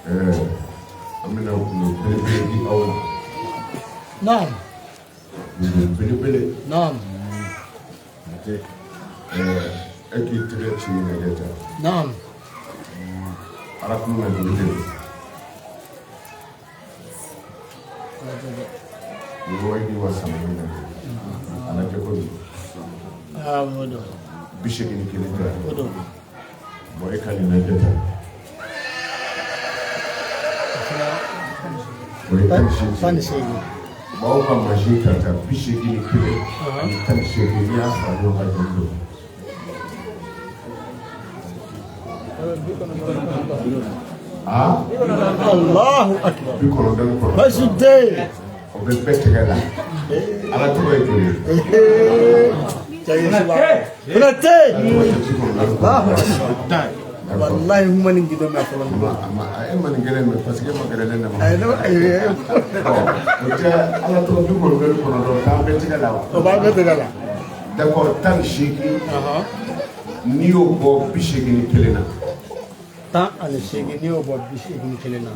An bɛna gundo belebele di aw ma. Naam. Gundo belebele. Naam. E k'i tɛgɛ ci nɛgɛ ta. Naam. Ala kuma na joli de. Ni wayi wa sama na. Ala tɛ ko di. Ah, o don. 81 tɛ. O don. Bon, e ka nin lajɛ tan. O ye 18. 18. Maaw ka mansin ta ta 81 ani 18, n'i y'a fara ɲɔgɔn kan, joli don? Aa. Allahu akbar. 99. Baasi tɛ yen. O bɛ bɛɛ tɛgɛ la. Ala tɔgɔ ye joli ye? Cɛ ye suba. Konate. Ala tɔgɔ ye 99. Allahu akbar. Wallahi n ma nin gindo mɛn fɔlɔ. A e ma nin kelen mɛn parce que e ma gɛrɛ ne na ma. Ayi, ne ayi. Ɔ, o tɛ ala tɔgɔ 99 t'an bɛɛ tɛgɛ la wa? O b'an bɛɛ tɛgɛ la. D'accord, 18, n'i y'o bɔ 81 na. 18, n'i y'o bɔ 81 na.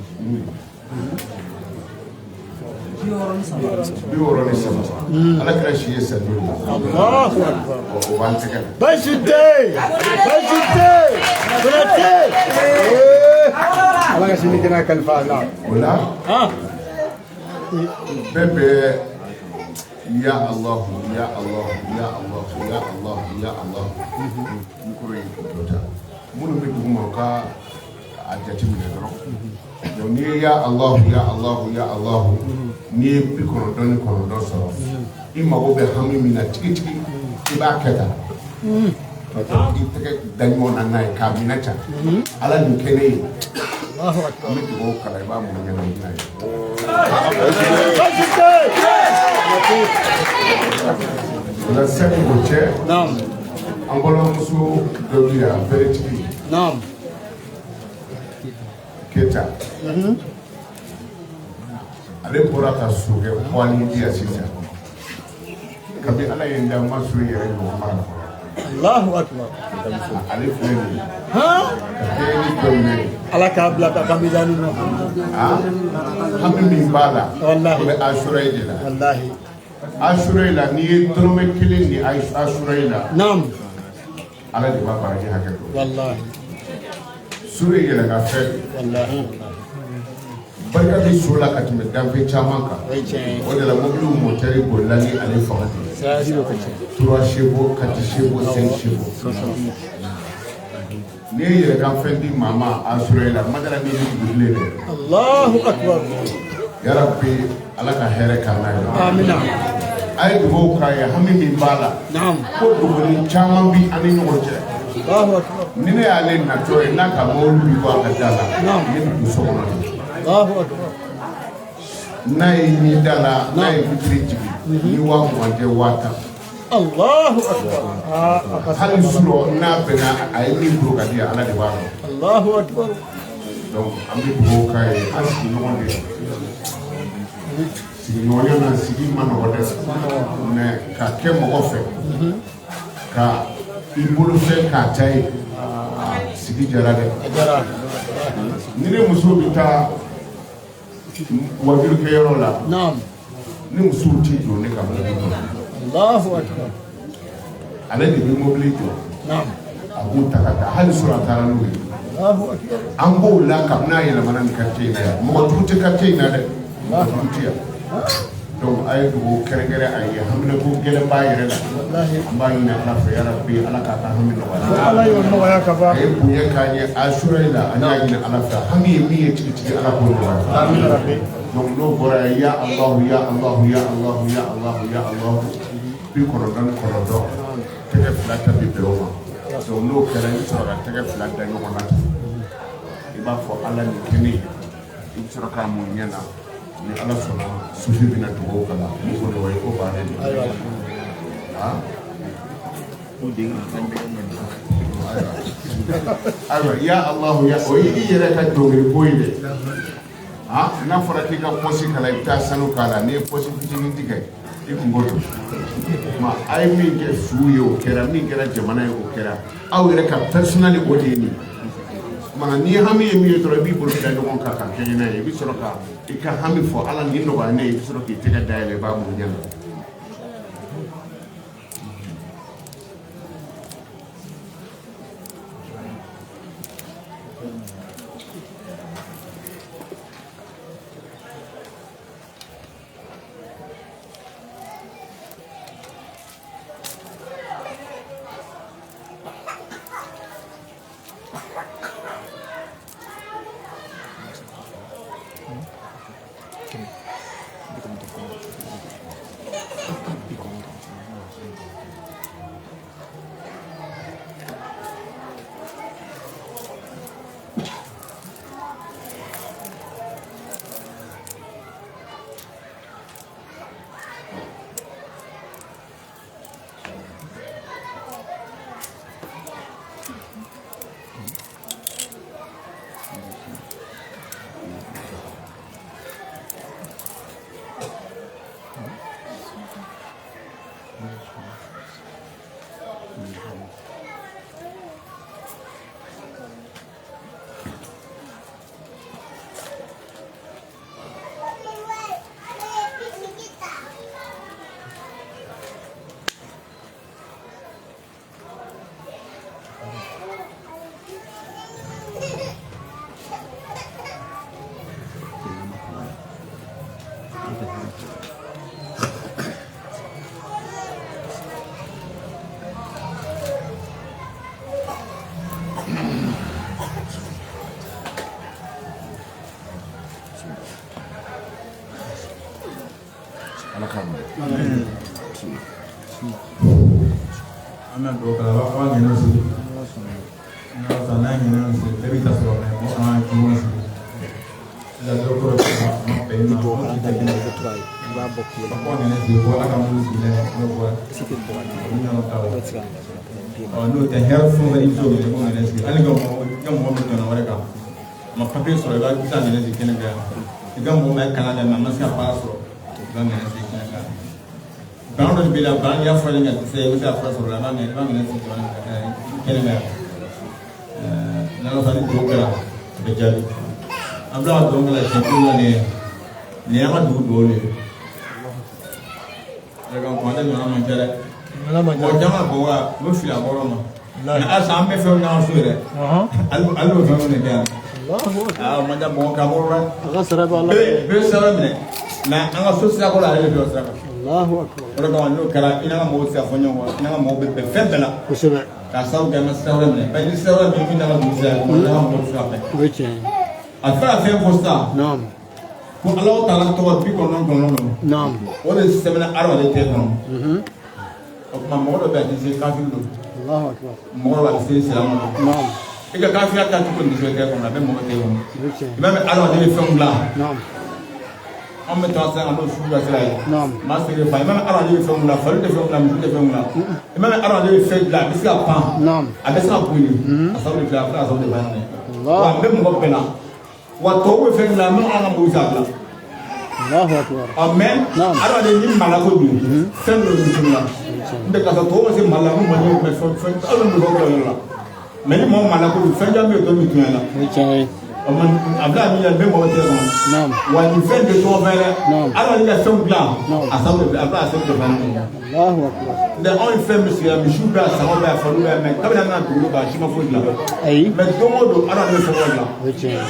63. Ala kɛra si ye san joli? Allahu akbar. O b'an tɛgɛ la. Baasi tɛ yen. Baasi tɛ yen. Konate. Ee. Ala ka sini kɛnɛ kalifa a la. O la bɛɛ bɛ ya Allahu, ya Allahu, ya Allahu, ya Allahu, ya Allahu. Micro ye dɔ ta. Minnu bɛ dugu ma, u ka a jateminɛ dɔrɔn. Donc n'i ye ya Allahu, ya Allahu, ya Allahu, n'i ye 99 sɔrɔ, i mago bɛ hami min na tigitigi, i b'a kɛ tan. I tɛgɛ da ɲɔgɔn na n'a ye k'a minɛ tan. Ala nin kɛ ne ye. Allahu akbar. An bɛ dugawu kalan, i b'a mun ɲɛna i bɛna ye. Baasi tɛ yen. O la sani o cɛ, Naam. an balimamuso dɔ bɛ yan, beretigi. Naam. Keta. Ale bɔra ka sokɛ poids di yan sisan. Kabi Ala ye n da, n ma so yɛrɛ ɲɔgɔn mara fɔlɔ. Allahu akbar. Ale filɛ nin ye. Han. Ka kɛɲɛ ni dɔnkili ye. Ala k'a bila ka mizani na. Ah, hami min b'a la, Wallahi. o bɛ asura de la. Wallahi. Asura la, n'i ye dɔrɔmɛ kelen di asura la, Naam. Ala de b'a baraji hakɛ dɔn. Wallahi. So ye yɛlɛ ka fɛn. Wallahi. Barika bɛ so la ka tɛmɛ danfɛn caman kan. O ye tiɲɛ ye. O de la mobiliw motɛri bolila ni ale fanga de ye. Sira o ka tiɲɛ. 3 chevaux, 4 chevaux, 5 chevaux. N'i ye yɛrɛ fɛn di maa ma asura la, madara ni bɛ dugulen dɛ. Allahu akbar. Yarabi, Ala ka hɛrɛ k'an n'a ye. Amina. A ye dugawu k'a ye, hami min b'a la. Naam. Ko duguni caman bi an ni ɲɔgɔn cɛ. Allahu akbar. Ni ne y'ale natɔ ye, n'a ka mobili bi bɔ a ka da la, Naam. ne bɛ don so kɔnɔ de. Allahu akbar. N'a ye ɲin da la, n'a ye witiri jigin, ni 20,000 tɛ, 10,000. Allahu akbar. Ah, a ka Hali surɔ n'a bɛnna a ye min bolo ka di, Ala de b'a dɔn. Allahu akbar. Donc an bɛ dugawu k'a ye, an sigiɲɔgɔn de ye. Sigiɲɔgɔnya na, sigi ma nɔgɔ dɛ, mais ka kɛ mɔgɔ fɛ, ka i bolo fɛn k'a ta ye, sigi jara dɛ. A jara. Ni ne muso bɛ taa wajulukɛyɔrɔ la, Naam. ni musow t'i don ne ka mobili kɔnɔ. Allahu akbar. Ale de bɛ mobili jɔ. Naam. A b'u ta ka taa, hali sɔrɔ a taara n'u ye. Allahu akbar. An b'o la kabini a yɛlɛmana nin quartier in na yan, mɔgɔ jugu tɛ quartier in na dɛ, mɔgɔ jugu tɛ yan. Donc a ye dugawu kɛrɛnkɛrɛn a ye, haminako gɛlɛn b'a yɛrɛ la. Wallahi. An b'a ɲini Ala fɛ, yarabi, Ala k'a ka hami nɔgɔya. Ala y'o nɔgɔya ka A ban. ye bonya k'an ye asura in la, an y'a ɲini Ala fɛ, hami ye min ye tigitigi, Ala k'o nɔgɔya. Amina rabbi. Donc n'o bɔra yen, ya Allahu, ya Allahu, ya Allahu, ya Allahu, ya Allahu, 99, tɛgɛ fila ta bi bɛn o ma. Donc n'o kɛra, i bɛ sɔrɔ ka tɛgɛ fila da ɲɔgɔn na ten, i b'a fɔ Ala nin kɛ ne ye, i bɛ sɔrɔ k'a mun ɲɛ na. Ni Ala sɔnna, sufi bɛna dugawu kalan ni ko dɔ ye ko bannen de. Ayiwa. Ah, ayiwa, ya Allahu ya, o ye i yɛrɛ ka dɔnkili ko ye dɛ. Ah, n'a fɔra k'i ka pɔsi kala, i bɛ taa sanu k'a la, n'i ye pɔsi fitinin tigɛ, i kungo don. Ma a ye min kɛ su ye, o kɛra, min kɛra jamana ye, o kɛra aw yɛrɛ ka personnel, o de ye nin ye. Tuma n'i hami ye min ye dɔrɔn, i b'i bolo da ɲɔgɔn kan ka kɛɲɛ n'a ye. I bɛ sɔrɔ ka i ka hami fɔ: Ala, nin nɔgɔya ne ye. I bɛ sɔrɔ k'i tɛgɛ dayɛlɛ, i b'a mun ɲɛ na. Ala k'a minɛ. An bɛna dugawu kɛ, a b'a fɔ an ŋɛnɛ sigi n'ala sɔnna, n'an ŋɛnɛ sigi, bɛɛ b'i ta sɔrɔ, mɛ mɔgɔ kana jugu sigi sisan. Dɔ kɔrɔ an fɛ yen nɔ, Bɔ kalan daminɛ, i bɛ tura ye, i b'a bɔ tile a la. fɔ ŋɛnɛ sigi ko Ala ka mun sigi dɛ, n'o bɔra Se tɛ bɔ ka o ɲɔgɔn ta o. Dɔ tɛ se ka Ɔ, n'o tɛ, hɛrɛ fɛn o fɛn, i bɛ se k'o ɲini ko ŋɛnɛ sigi. Hali ka mɔgɔ, i ka mɔgɔ min tɔnɔ wɛrɛ kan a ma papiye sɔrɔ, i b'a i bɛ se ka ŋɛnɛ sigi kɛnɛ kan yan. I ka mɔgɔ min ye kalan kɛ mɛ a ma se ka baara sɔrɔ, i b'a ŋɛnɛ sigi kɛnɛ kan. Bana dɔ de b'i la, bana n'i y'a furakɛ ka dɛsɛ, i bɛ se ka fura sɔrɔ o la, i b'a ŋɛnɛ sigi jamana kɛnɛ kan yan. N'Ala sɔnna, ni dugawu kɛra, a bɛ jaabi. An bɛ ka dugawu kɛ la siɲɛ kelen la. Nin y'an ka dugu dugawu de ye. Ala ka kɔn tɛ ɲɔgɔn man ca dɛ. Mɔgɔ caman bɔ wa, u bɛ fili a kɔrɔ ma. Mɛ halisa an bɛ fɛnw ɲɔgɔn so yɛrɛ. Hali o fɛnw de kɛ yan. Aa, o man ca mɔgɔ ka kɔrɔ dɛ. A ka sara b'a la. Bɛɛ sira minɛ. Mɛ an ka so sira kɔrɔ, ale bɛ jɔ sira kan. Allahu akbar. O de kama n'o kɛra, i n'an ka mɔgɔw tɛ se ka fɔ ɲɔgɔn kɔ, i n'an ka mɔgɔw bɛ bɛn fɛn bɛɛ la. Kosɛbɛ. K'a sababu kɛ an ka sira wɛrɛ minɛ. Bari ni sira wɛrɛ min n'an ka dugu sira ye, o n'an ka mɔgɔw tɛ se ka bɛn. O ye tiɲɛ ye. A fɛn ka fɛn fɔ sisan. Naam. Ko Ala taala tɔgɔ 99 don. Naam. O de sɛbɛnna hadamaden tɛgɛ kɔnɔ. O tuma mɔgɔ dɔ bɛ yen, a tɛ se, kafiri don. Allahu akbar. Mɔgɔ dɔ bɛ yen, a tɛ se, silamɛ don. Naam. I ka kafiriya ta cogo nin sɛbɛn tɛgɛ kɔnɔ, a bɛ mɔgɔ tɛgɛ kɔnɔ. O ye tiɲɛ I b'a mɛn, hadamaden bɛ fɛnw dilan. ye. Naam. Anw bɛ taa sira kan, n'o sugu ka sira ye. Naam. Maa segin fa, i m'a mɛn, hadamaden bɛ fɛnw dilan, fali tɛ fɛnw dilan, misi tɛ fɛnw dilan. I m'a mɛn, hadamaden bɛ fɛn dilan, a bɛ se ka pan. Naam. A bɛ se ka boli. A sababu de filɛ, a filɛ, a sababu de b'a ɲɛ. Allah. Wa n bɛ mɔgɔ bɛɛ la. Wa tɔw bɛ fɛn dilan, n'o an ka mɔgɔw tɛ se a dilan. Allahu akbar. Ɔ mɛ Naam. hadamaden ni mala ko dun, fɛn dɔ bɛ tunu la. N bɛ ka sɔrɔ tɔw ma se mali la, ko mali bɛ fɛn fɛn aw bɛ mɔgɔw kɔrɔ yɔrɔ la. Mɛ ni mɔgɔ mala ko dun, fɛn caman bɛ yen, tɔ bɛ tunu la. O ye tiɲɛ ye. O ma a bila min na, n bɛ mɔgɔ tɛ kɔnɔ. Naam. Wa nin fɛn tɛ tɔgɔ fɛn dɛ. Naam. Hadamaden ka fɛnw dilan. Naam. A sababu de filɛ, a bila a sababu de fana ye. Allahu akbar. N tɛ anw ye fɛn min sigi yan, misiw bɛ yan, sagaw bɛ yan, faliw bɛ yan, mɛ kabini an bɛna dugukolo kan, a si ma foyi dilan. Ayi. Mɛ don o don, hadamaden bɛ fɛn wɛrɛ dilan. O ye tiɲɛ ye.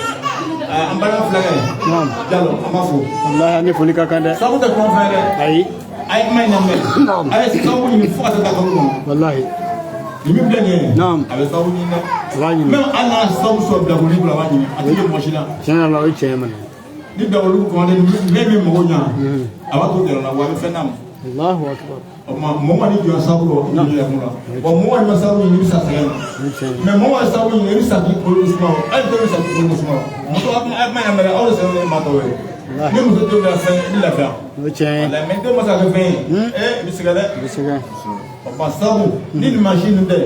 An balima filakɛ. Naam. Jalo, an b'a fo. Wallahi, ani foli ka kan dɛ. Sabu tɛ kuma fɛn dɛ. Ayi. A ye kuma in lamɛn. Naam. A ye sababu ɲini fo ka taa kalo kɔnɔ. Wallahi. Nin min filɛ nin ye. Naam. A bɛ sababu ɲini dɛ. A b'a ɲini. Même hali n'a sababu sɔrɔ bilakoronin bolo, a b'a ɲini. A tɛ kɛ mɔgɔ si la. Tiɲɛ yɛrɛ la, o ye tiɲɛ ye mana. Ni bilakoronin kɔnɔ ni min mago ɲa, a b'a to gɛrɛ la wa a bɛ fɛn d'a ma. Allahu akbar. O tuma mɔgɔ ma n'i jɔ sababu rɔ, i jɔ yɛrɛ kun la. Wa mɔgɔ ma sababu ɲini, i bɛ sa sɛgɛn na. O ye tiɲɛ ye. Mɛ mɔgɔ ma sababu ɲini, i bɛ sa k'i bolo suma o. Hali dɔw bɛ sa k'i bolo suma o. Muso a kuma in lamɛn dɛ, aw de sɛbɛn ne maa tɔw ye. Ni muso denw kɛra fɛn ye, i bɛ lafiya. O ye tiɲɛ ye. Walayi, mɛ den ma se ka kɛ fɛn ye, ee, i bɛ sɛgɛn dɛ. I bɛ sɛgɛn. O tuma sababu ni nin mansin ninnu tɛ.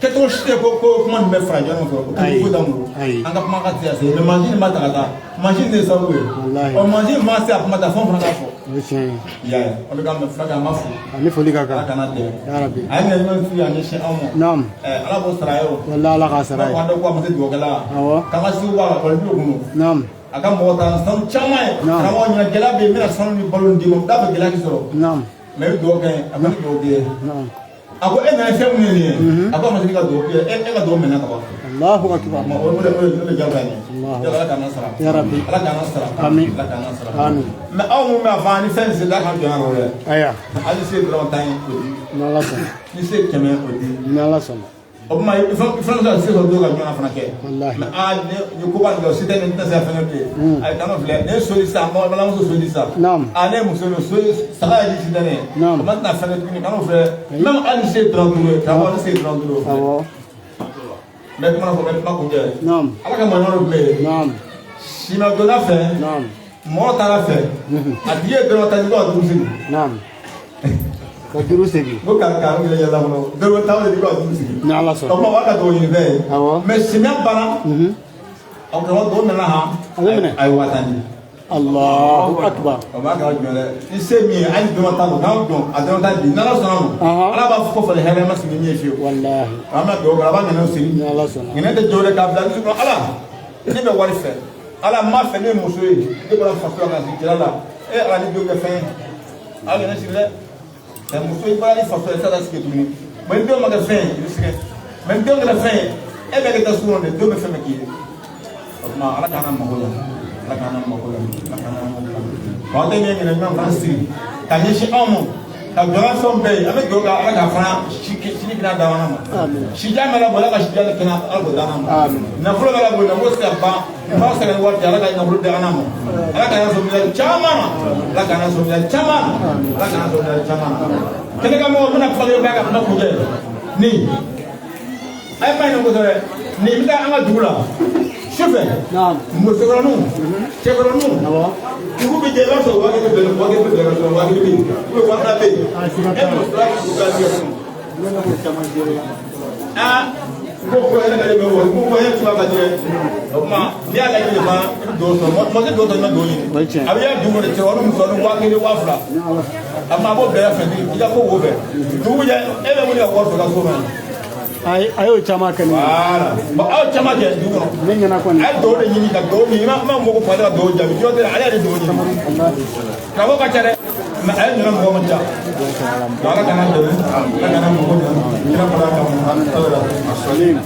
Kɛcogo si tɛ ko kuma nin bɛ fara ɲɔgɔn kan, o tɛ foyi t'an bolo. Ayi. An ka kuma ka se ka se, mais mansin nin b'a ta ka taa, mansin de ye sababu ye. Walahi. Ɔ, mansin ma se a kuma ta, fɛn fana k'a fɔ. O ye tiɲɛ ye. I y'a ye, o de kama fila kan, an b'a fo. Ani foli ka Ala kan. kana dɛmɛ. Ya Rabbi. A ye ɲɛnajɛ min a ɲɛsin anw ma. Naam. Ala b'o sara ye o. Walahi, Ala k'a sara ye. An ko a ma se dugawukɛla. Awɔ. K'an ka segu b'a la, kɔlɔsi b'o kun. Naam. A ka mɔgɔ ta sanu caman ye. Naam. Karamɔgɔ ɲinɛ gɛlɛya bɛ yen, n bɛna sanu ni balo d'i ma, n t'a fɛ gɛlɛya k'i sɔrɔ. Naam. Mais i bɛ dugawu kɛ, a bɛ dugawu kɛ. Naam. A ko e nana fɛn min ye nin ye, a ko a ma se ka dugawu kɛ, e ka dugawu minɛ ka ban. Allahu akbar. Ma o de jagoya ye. Allahu. Ala k'an sara. Ya Rabbi. Ala k'an sara. Amin. Ala k'an sara. Amin. Mais aw mun b'a fɔ ni fɛn sera k'an jɔ yan dɛ. Aya. Hali se dɔrɔn tan ye o di. N'Ala sɔnna. Ni se 100 o di. N'Ala sɔnna. O tuma i fana bɛ se ka se sɔrɔ dɔw ka ɲɔgɔn fana kɛ. Walahi. Mais aa, ne ko b'a jɔ se tɛ, ne tɛna se ka fɛn kɛ bilen. A ye kanu filɛ, ne ye so di sisan, n balimamuso so di sisan. Naam. Aa, ne ye muso min so saga yɛrɛ di sisan ne. Naam. O ma tɛna fɛn kɛ tuguni, kanu filɛ. Même hali se dɔrɔn duuru ye, karamɔgɔ, ni se dɔrɔn duuru ye. Awɔ. N bɛ kuma fɔ, n bɛ kuma kuncɛ. Naam. Ala ka maa dɔ tun bɛ yen. Naam. Simadonna fɛ. Naam. Mɔgɔ taara fɛ. A tigi ye dɔrɔn ta, ko ka duuru sigi. Naam. Ka duuru segin. Ko ka kanu yɛrɛ yɛlɛ kɔnɔ. Dɔrɔn ta de ko ka duuru sigi. N'Ala O sɔnna. tuma o b'a ka dugawu ɲini fɛn ye. Awɔ. Mais samiya banna. Aw karamɔgɔ, dugawu nana han. A bɛ minɛ. A ye 50 000 di. Allahu akbar. O b'a kɛra jɔn dɛ. Ni se min ye, hali dɔrɔn tan don, k'an dɔn a dɔrɔn tan di. N'Ala sɔnna ma. Ala b'a fɔ falen hɛrɛ ma sigi min ye fiyewu. Walahi. An bɛna dugawu kɛ, a b'a ŋɛnɛ siri. N'Ala sɔnna. Ŋɛnɛ tɛ jɔ dɛ k'a bila dusu kɔnɔ. Ala, ne bɛ wari fɛ. Ala, n m'a fɛ, ne ye muso ye. Ne bɔra faso la ka na sigi cɛla la. E Ala, ni denw kɛ fɛn ye. A ŋɛnɛ siri dɛ. Mɛ muso, i bɔra ni faso ye, i tɛ taa sigi tuguni. Mais ni denw ma kɛ fɛn ye, i bɛ sɛgɛn. Mais ni denw kɛra fɛn ye, e bɛ kɛ taa sugu kɔnɔ de, denw bɛ fɛn bɛɛ k'i ye. O tuma Ala k'an mago ɲɛ. Ala k'an mago ɲɛ. Ala k'an mago ɲɛ. Wa tɛ ɲɛ ɲinɛ ɲɔgɔn fana sigi ka ɲɛsin anw ma. Ka jɔn fɛnw bɛɛ ye, an bɛ dugawu kɛ Ala ka fana sini kɛnɛ d'an ma. Amin. Sija bɛ labɔ, Ala ka sija ni kɛnɛ Ala k'o d'an ma. Amin. Nafolo bɛ labɔ, nafolo tɛ se ka ban. Fa sɛgɛn ni wari tɛ, Ala ka nafolo di an ma. Ala k'an sɔn miliyari caman na. Ala k'an sɔn miliyari caman na. Ala k'an sɔn miliyari caman na. Kɛnɛkanmɔgɔw bɛna kuma kelen bɛɛ ka kuma kuncɛ. Nin a ye ba in kosɛbɛ. Nin bɛ taa an ka dugu la sufɛ. Naam. Musokɔrɔninw, cɛkɔrɔninw. Awɔ. Dugu bɛ jɛ, i b'a sɔrɔ 1000 bɛ yen, 1000 bɛ yen, 1000 bɛ yen, ou bien 2000 bɛ yen. Ah, siga E t'a la. muso la dugu ka jɛ. Ne b'o caman gérer. Aa, ko yɛrɛ ka bɛ wɔ, ko yɛrɛ tuba ka jɛ. O tuma n'i y'a lajɛ de fana, i bɛ dugawu sɔrɔ. Mɔgɔ tɛ dugawu sɔrɔ, i ma dugawu ɲini. O ye tiɲɛ. A bɛ y'a dugu kɔnɔ, cɛkɔrɔba, musomanin, 1000, 2000. N'Ala sɔnna. A ma, a b'o bɛɛ fɛn i ka ko wo bɛɛ. Dugu bɛ jɛ, e bɛ wuli ka wari sɔrɔ i ka so kɔnɔ. A y'o caman kɛ ne ye. Voilà. Bon, aw caman kɛ dugu kɔnɔ. Ne ɲɛna kɔni. A ye dugawu de ɲini ka dugawu ɲini. I ma mɔgɔ fa ka dugawu jaabi. Jɔn tɛ, ale yɛrɛ dugawu ɲini. Walahi. Karamɔgɔ ka ca dɛ, mais a ye ɲinɛ mɔgɔ man ca. Donc Ala kana dɛmɛ, Ala kana mɔgɔ dɛmɛ. Kira fara kan. Amin.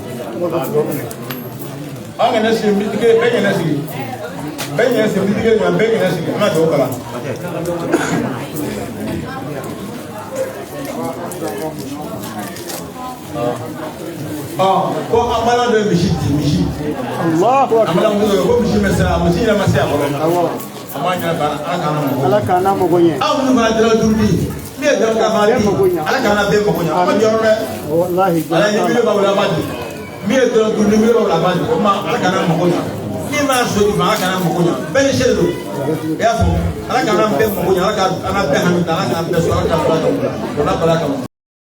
An kana sigi miniti kelen, bɛɛ ɲɛna sigi. Bɛɛ ɲɛna sigi miniti kelen ɲɔgɔn, bɛɛ ɲɛna sigi. An ka dugawu kalan. Ɔ, ko an balima dɔ ye misi di, misi. Allahu An akbar. balimamuso dɔ ko misi ma se, a misi yɛrɛ ma se a kɔrɔ. Awɔ. An b'a ɲini Ala k'an mago. Ala k'an n'a mago ɲɛ. Aw minnu fana dɔrɔn duuru di, min ye dɔrɔn ka fana di, Ala k'an bɛɛ mago ɲɛ. An ma jɔyɔrɔ dɛ. Walahi. Ala ye miliyɔn b'a bolo, a b'a di. Min ye dɔrɔn duuru ni miliyɔn b'a bolo, a b'a di. O tuma Ala k'an mago ɲɛ. Min b'a so di ma, Ala k'an mago ɲɛ. Bɛɛ ni se de don. I y'a faamu? Ala k'an bɛɛ mago ɲɛ. Ala k'an bɛɛ hami ta. Ala k'an bɛɛ sɔrɔ. Ala k'an bala kama. O n'a bala kama.